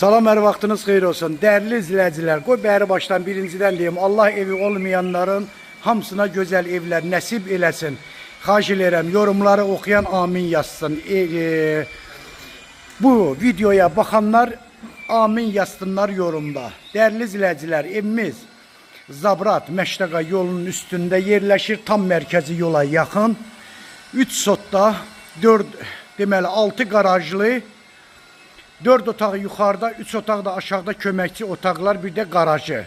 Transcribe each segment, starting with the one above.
Salam, hər vaxtınız xeyir olsun. Dəyərli izləyicilər, qoy bəri başdan birincidən deyim, Allah evi olmayanların hamısına gözəl evlər nəsib eləsin. Xahiş eləyirəm, yorumları oxuyan amin yazsın. Bu videoya baxanlar amin yazsınlar yorumda. Dəyərli izləyicilər, evimiz Zabrat Məştəqa yolunun üstündə yerləşir, tam mərkəzi yola yaxın. 3 sotda 4, deməli 6 qarajlı, 4 otağı yuxarıda, 3 otaq da aşağıda köməkçi otaqlar, bir də qarajı.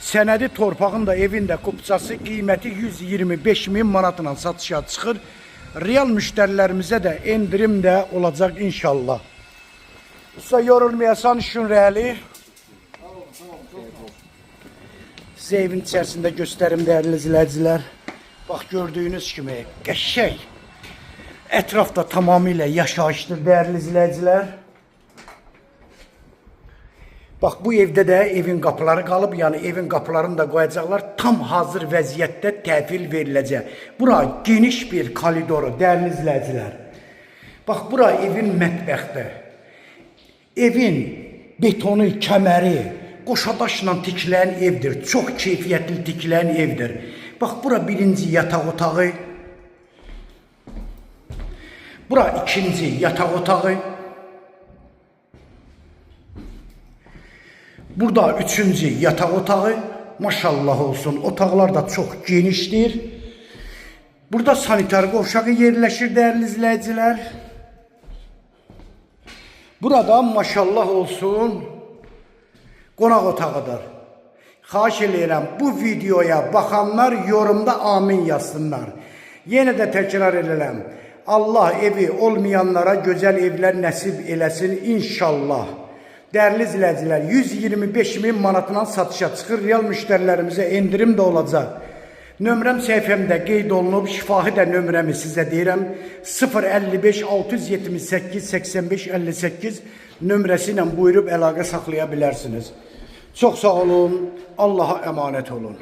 Sənədi torpağın da evin də kupçası qiyməti 125 min manatla satışa çıxır. Real müştərilərimizə də endirim də olacaq inşallah. Usta yorulmayasan şünrəli. Sizə evin içərisində göstərim dəyərli izləyicilər. Bax gördüyünüz kimi qəşəng. Ətraf da tamamilə yaşayışdır dəyərli izləyicilər. Bax bu evdə də evin qapıları qalıb, yəni evin qapılarını da qoyacaqlar. Tam hazır vəziyyətdə təhvil veriləcək. Bura geniş bir koridoru dəyərli izləyicilər. Bax bura evin mətbəxdir. Evin betonu, kəməri qoşadaşla tikilən evdir. Çox keyfiyyətli tikilən evdir. Bax bura birinci yataq otağı. Bura ikinci yataq otağı. Burada üçüncü yataq otağı. Maşallah olsun. Otaqlar da çox genişdir. Burada sanitar qovşağı yerləşir dəyərli izləyicilər. Burada maşallah olsun qonaq otağıdır. Xahiş eləyirəm bu videoya baxanlar yorumda amin yazsınlar. Yenə də təkrar edirəm. Allah evi olmayanlara gözəl evlər nəsib eləsin inşallah. Dəyərli izləyicilər, 125 min manatla satışa çıxır. Real müştərilərimizə endirim də olacaq. Nömrəm səhifəmdə qeyd olunub, şifahi də nömrəmi sizə deyirəm. 055 678 85 58 nömrəsi ilə buyurub əlaqə saxlaya bilərsiniz. Çox sağ olun, Allaha əmanət olun.